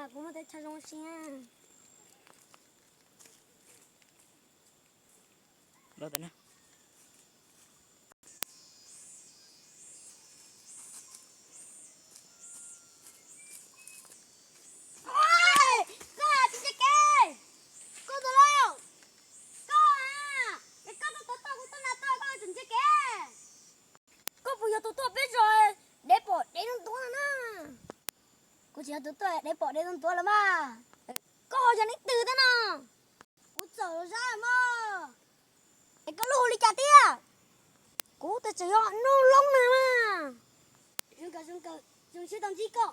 Kuv muaj teb chaws zoo si na. Koj tsis ntsia kev, koj tus lauj, koj a, es koj tuaj tau kuv tuaj na, koj tsis ntsia kev. Koj puas yog tus tuaj peb zos dev pom dev ntuav ntuav na? Kuv tsis yog tus tuaj dev pom dev ntuav ntuav los mas. Koj ho yog leej twg thiab no? Kuv txawm los zab mog. Es koj lub hu li cas thiab? Kuv twb tseem yog Nuj Loob na mas. Zoo kawg, zoo kawg, zoo siab tau ntsib koj.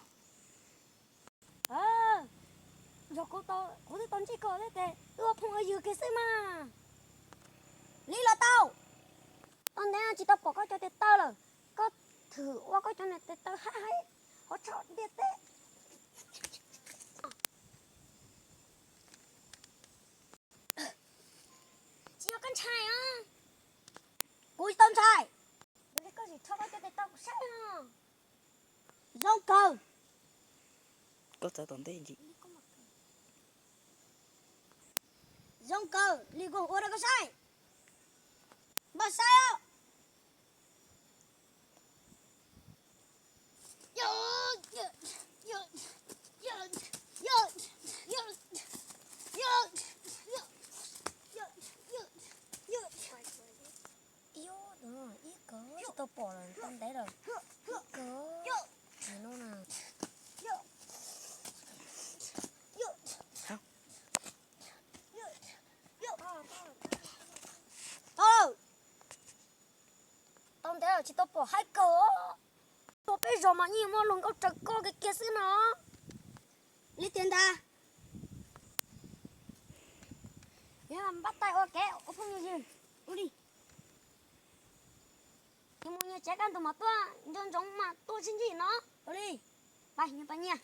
Yog kuv twb tau ntsib koj thiab ces wb ua phooj ua ywg kiag xwb mas. Li los tau. Tau ntev tsis tau pom koj cov tes taw lawm. Koj thwm ua koj cov niag tes taw haib haib, ho tso ntiaj teb. Tsis yog koj ntshai os? Kuv tsis tau ntshai. Yog li koj sim rho koj cov tes taw kuv saib os. Zoo kawg. Koj txawv tom ntej ntsis. Zoo kawg li kuv ua rau koj saib. Npaj saib os. Ib kawg tsis tau pom lawm, tau ntev lawm. Ib kawg, no na. Tau lawm. Tau ntev lawm tsis tau pom haib kawg. Tuaj peb zos mas yeej muaj luag nkauj raws koj kiag kiag xwb no. Li tiag ntag. Yog npaj tais ua kev ua phooj ywg, ua li. Nyias mus nyias tsev, kaj ntug mas tuaj, nco ntsoov mas tuaj sib ntsib no. Ua li. Pab nyias, pab nyias.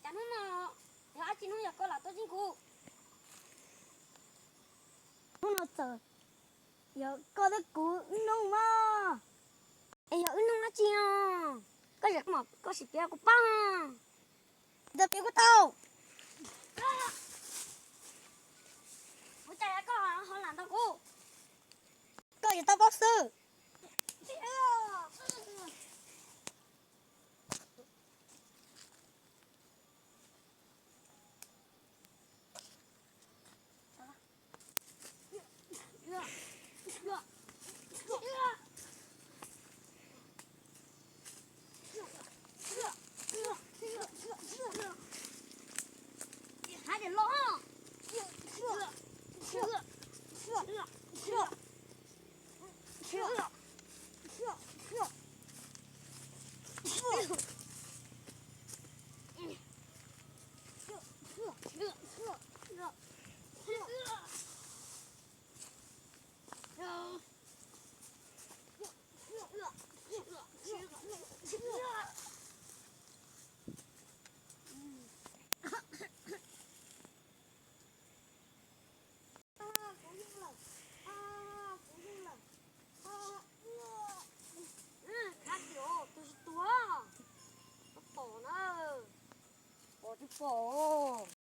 Cas hnub no yog dab tsi hnub yog koj lam tuaj sib ntsib kuv? Hnub no txawm yog koj thiab kuv wb noog mog. Es yog wb noog dab tsi os? Koj, koj sim piav kuv paub. Tau piav kuv tau. Ua cas koj ho lam ntaus kuv? Koj yuav tau paub xwb. Khab tias tus tsis tuag, tsis pom na, pom tsis pom.